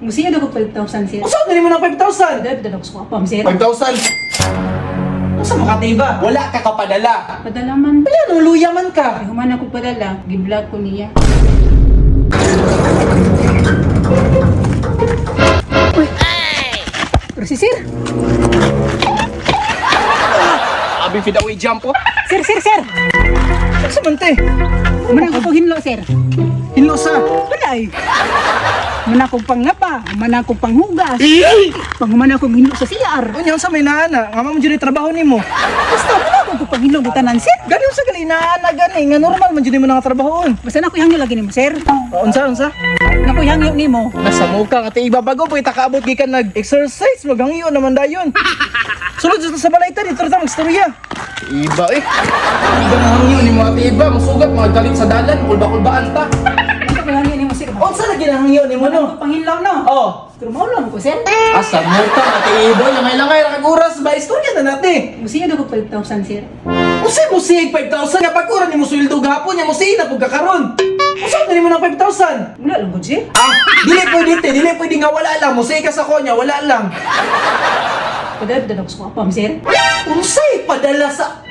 Musiya na ko 5,000, sir. Unsa man nimo ng 5,000? Dahil padala ko sa apam, sir. 5,000. Unsa mo ka, Wala ka kapadala. Padala man. Wala no, luya man ka. Ay, human ako padala. Giblag ko niya. Uy! Pero si sir! Abi feed away jump oh. Sir, sir, sir! Unsa man te? Human ako hinlo, sir. Hinlo sa. Wala eh. Human ako panglaba, human ako panghugas. Panghuman ako hinlo sa CR. Unya unsa may naana? Nga man jud trabaho nimo. Basta wala ako paghilo tanan, sir. Gani unsa gali naana gani nga normal man jud nimo nga trabahoon. Basta na ko hangyo lagi nimo, sir. Oh, unsa unsa? Na ko hangyo nimo. Nasa muka nga ti iba bago pa kita kaabot gikan nag-exercise maghangyo naman dayon. Sulod sa balay ta dito ta magstorya. Iba eh. Iba na hangyo ni mga iba, masugat mga galit sa dalan, kulba-kulbaan ta. Basta ko hangyo nimo, sir. Unsa lagi na hangyo nimo Wala no? ko panghinlaw no. Oh. Pero mao lang ko, sir. Asa muka nga ti iba langay-langay ra kag oras ba istorya na nate. Musiya na ko 5,000, sir. Unsay mo siig 5,000 nga pagkura nimo sweldo gahapon nya mo siig na pud ka karon. Unsa na nimo ng 5,000? Wala lang gud, sir. Ah, dili pwede te, dili pwede nga wala lang. Mo siig ka sa konya, wala lang. Padala padala ko sa apam, sir. Unsay padala sa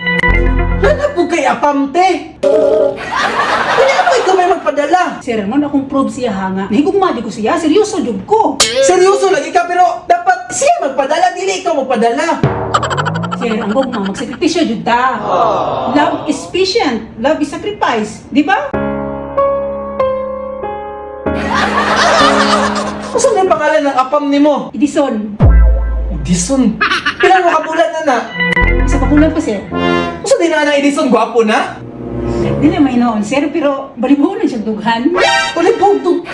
Wala po kay apam te. Kaya mo ikaw may magpadala. Sir, mo na akong prove siya ha nga. Nahigugma di ko siya, seryoso jud ko. Seryoso lagi ka pero dapat siya magpadala dili ikaw magpadala. Sir, ang gugma magsakripisyo jud ta. Love is patient, love is sacrifice, di ba? Unsa man pangalan ng apam nimo? Edison, Edison. Pila mo ka bulan na na? isa pa kulang pa, sir. Unsa din na ang Edison gwapo na? Dili may noon, sir, pero balibuon na siyang dughan. Palibog dug.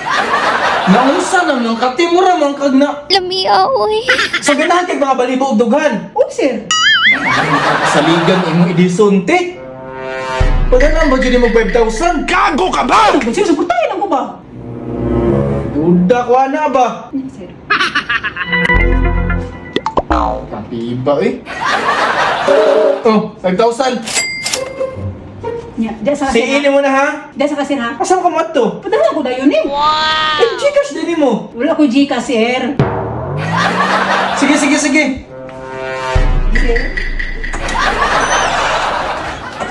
Naunsa na nang katimura man kag na. Lamia, oy. Sa ganahan kag mga balibog dughan. Oh, sir. Saligan imong Edison te. Padala ba jud nimo 5,000? Gago ka ba? Ano, sir, suportahin lang ko ba? Duda ko na ba? Ano, sir? Katiba eh. Oh, 5,000. Nya, diya sa Si kasi ini mo na ha. Diya sa kasi ha. Asan ka mo ato? Padala ko dayon eh. Eh, Gcash din mo. Wala ko Gcash, sir. Sige, sige, sige. Sir.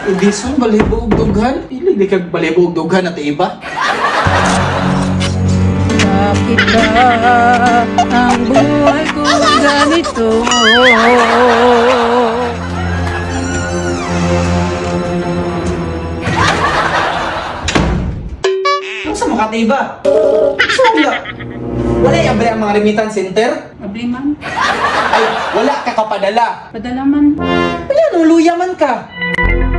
Edison, balibo og dughan. Pili di kag balibo og dughan at iba. Bakit ba ang buhay ko ganito? Ano sa mga iba? So, wala. Wala yung ang mga remittance center? Abli man, Ay, wala ka kapadala. padala man. Wala no, luya man ka.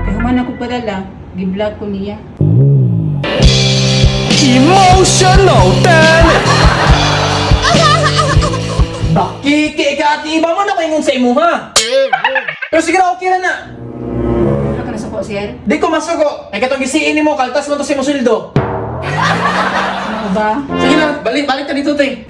Kay human ako padala, giblag ko niya. Emotional damage! Bakiki ka at iba mo na ko ingon sa imuha. Pero sige na, okay na na. Wala ka na sa ko, sir. Di ko masuko. Ay katong gisiin nimo, kaltas mo to sa imong sweldo. Ano ba? Sige na, balik, balik ka dito, te.